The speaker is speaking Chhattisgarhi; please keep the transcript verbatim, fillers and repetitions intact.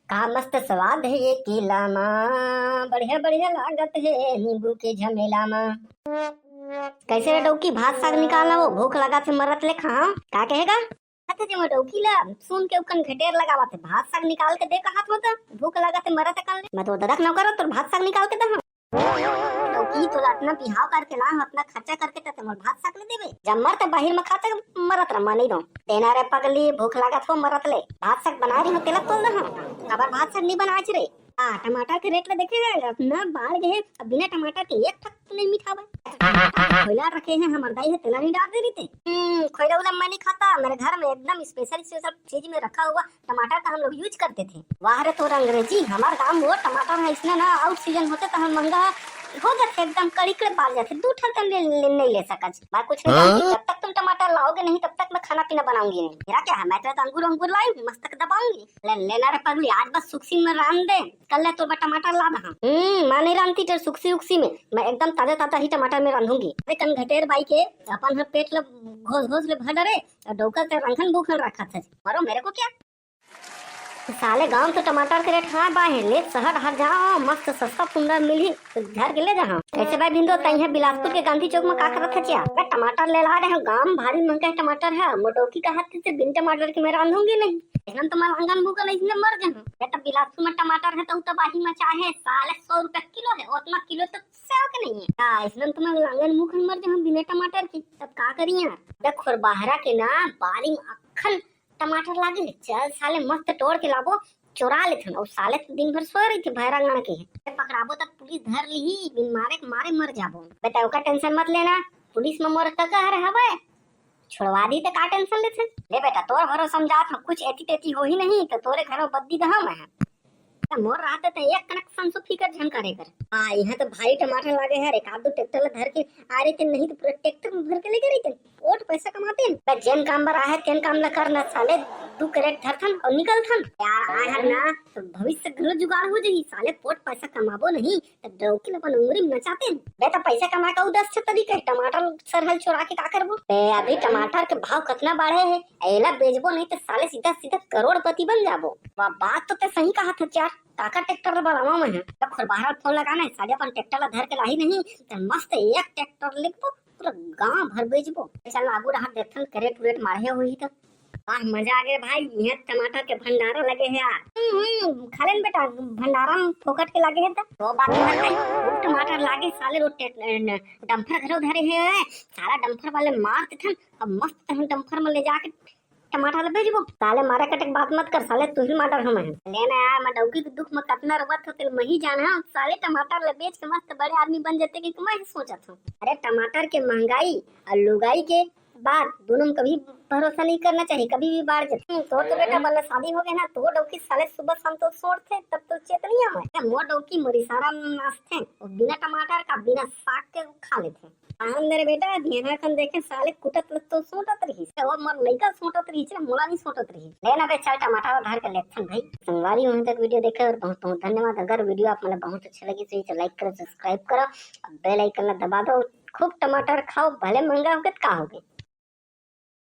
का मस्त स्वाद हे ये केला मा, बढ़िया बढ़िया लागत हे नींबू के झमेला मा। कैसे रे डौकी, भात साग निकाल ना वो, भूख लगा थे मरत ले खा। का कहेगा? अते जे मैं डौकी ला सुन के उकन घटेर लगावत हे, भात साग निकाल के दे कहत हो त भूख लगा थे मरत कन ले। मैं तो ददक नौकर हो, तोर भात साग निकाल के दे। डौकी, तोला अतना बिहाव करके लाए हो, अतना खर्चा करके, त मोर भात साग नहीं देबे? जब मरत बाहिर में खाते मरत रह, मैं नहीं दो। देना रे पगली, भूख लागत हो मरत ले, भात साग बना रही हो, तेला तोल दे हो। काबर भात साग नहीं बनाच रे? आ, टमाटर के रेट ला देखे ना, अतना बाढ़ गए हे, अब बिना टमाटर के एक ठक नहीं मिठावे। खोइला रखे हैं, हमर दाई हे, तेला नहीं डाल दे रही थे। हम्म, खोइला उला मैं नहीं खाता, मेरे घर में एकदम स्पेशल स्पेशल चीज में रखा हुआ टमाटर का हम लोग यूज करते थे। वाह रे तोर अंग्रेजी, हमार गांव वो टमाटर है, इसने ना आउट सीजन होते तो हम महंगा हो जाते, एकदम कड़ीकड़ बाल जाते, दू ठन तन ले, ले, नहीं ले सकत। मैं कुछ नहीं जानती, जब तक तुम टमाटर लाओगे नहीं तब तक मैं खाना पीना बनाऊंगी नहीं। मेरा क्या है, मैं तो अंगूर अंगूर लाई हूँ, मस्त तक दबाऊंगी। ले, लेना रे पगली, आज बस सुक्सी में रांध दे, कल ले तोर बर टमाटर ला दहा। हम्म, मैं नहीं रांधती तेरे सुक्सी उक्सी में, मैं एकदम ताजा ताजा ही टमाटर में रांधूंगी। अरे कन घटेर बाई के, अपन हर पेट ले घोस घोस ले भर डरे, और डौका के रंखन भूखन रखा था। मरो मेरे को क्या? साले गांव तो टमाटर के रेट हाँ बा हे, ले शहर हर जाओ, मस्त सस्ता सुंदर मिलही, तो घर के ले जाओ। कैसे भाई भिंदो, तई है बिलासपुर के गांधी चौक में का करत है चिया? अरे टमाटर ले ला रहे हो, गांव भारी महंगा है टमाटर है, मोटोकी का हाथ से बिन टमाटर के मैं रांधूंगी नहीं। इसमें तो मैं लांगन भूखन इसने मर जाऊं। ये तो बिलासपुर में टमाटर है तो तबाही मचा है, साले सौ रुपया किलो है, उतना किलो तो सेव के नहीं है। हाँ, इसमें तो मैं लांगन भूखन मर जाऊं बिना टमाटर के, तब का करिए? देख खोरबाहरा के ना बारी में अखन टमाटर लागे, चल साले मस्त तोड़ के लाबो, चोरा लेथन। और साले तो दिन भर सोए रही थे भैरा गण के, पकड़ाबो तब पुलिस धर ली, बिन मारे के मारे मर जाबो। बेटा ओकर टेंशन मत लेना, पुलिस में मोर कका हर हवे, छोड़वा दी तो का टेंशन लेथे। ले बेटा तोर भरोसा में जात हूँ, कुछ एती तेती हो ही नहीं तो तोरे घर में बद्दी दहा मैं। मोर रहते तो एक कनक संसो फिकर झन करे कर। हाँ, यहाँ तो भारी टमाटर लागे है, एक आध दो ट्रैक्टर ला धर के आ रही थे, नहीं तो पूरा ट्रैक्टर में भर के लेके रही थे। ओट पैसा कमाते हैं। बस जेन काम बर आहे तेन काम ला करना साले, दू कैरेट धरथन और निकलथन। यार आए हर ना तो भविष्य घलो जुगाड़ हो जाही साले, पोट पैसा कमाबो नहीं तो डौकी ला अपन उंगली में नचाते हैं। बे तो पैसा कमा का दस छह तरीका है, टमाटर सरहल चोरा के का करबो? बे अभी टमाटर के भाव कितना बढ़े है, एला बेचबो नहीं तो साले सीधा सीधा करोड़पति बन जाबो। वाह, बात तो ते सही कहा था यार, काकर ट्रैक्टर ला बलावा मैं है। जब खुरबाहर फोन लगाना है, साले अपन ट्रैक्टर ला धर के लाही नहीं, तो मस्त एक ट्रैक्टर लेबो, पूरा गांव भर बेचबो। चल आगू रहा देखथन, कैरेट उरेट माढ़े होही तो। वाह, मजा आ गया भाई, यहाँ टमाटर के भंडारा लगे है यार। हम्म, हम्म, खा लेन बेटा, भंडारा में फोकट के लगे है तो। वो बात है भाई, वो टमाटर लागे साले, वो टे-, न-, डंपर घरो धरे है, साला डंपर वाले मार देथन, अब मस्त तहन डंपर में ले जाके टमाटर ले भेजबो। साले मारे कटे के बात मत कर, साले तू ही मार हमें। लेना यार, मैं डौकी के दुख में कतना रोवत हो, तेल मही जान है, साले टमाटर ले बेच के मस्त बड़े आदमी बन जाते कि मैं ही सोचत हूँ। अरे टमाटर के महंगाई और लुगाई के बात दोनों में कभी भरोसा नहीं करना चाहिए, कभी भी बाढ़ जाते। हम्म, तोर तो बेटा बल्ला शादी हो गया ना, तो डौकी साले सुबह शाम तो सोड़थे, तब तो चेत नहीं आवे। ए, मोर डौकी मोर इशारा में नाचथे, वो बिना टमाटर का, बिना साग के खा लेथे। आन मेरे बेटा, ध्यान रखन देखे, साले कुटत लग तो सोटत रही, वो मोर लइका सोटत रही, मोला नहीं सोटत रही। ले ना बे, चल टमाटर धर के लेथन भाई। संगवारी हो तक वीडियो देखे और बहुत बहुत धन्यवाद। अगर वीडियो आप मतलब बहुत अच्छा लगी तो इसे लाइक करो, सब्सक्राइब करो, बेल आइकन ला दबा दो। खूब टमाटर खाओ, भले महंगा हो गए तो का हो गए।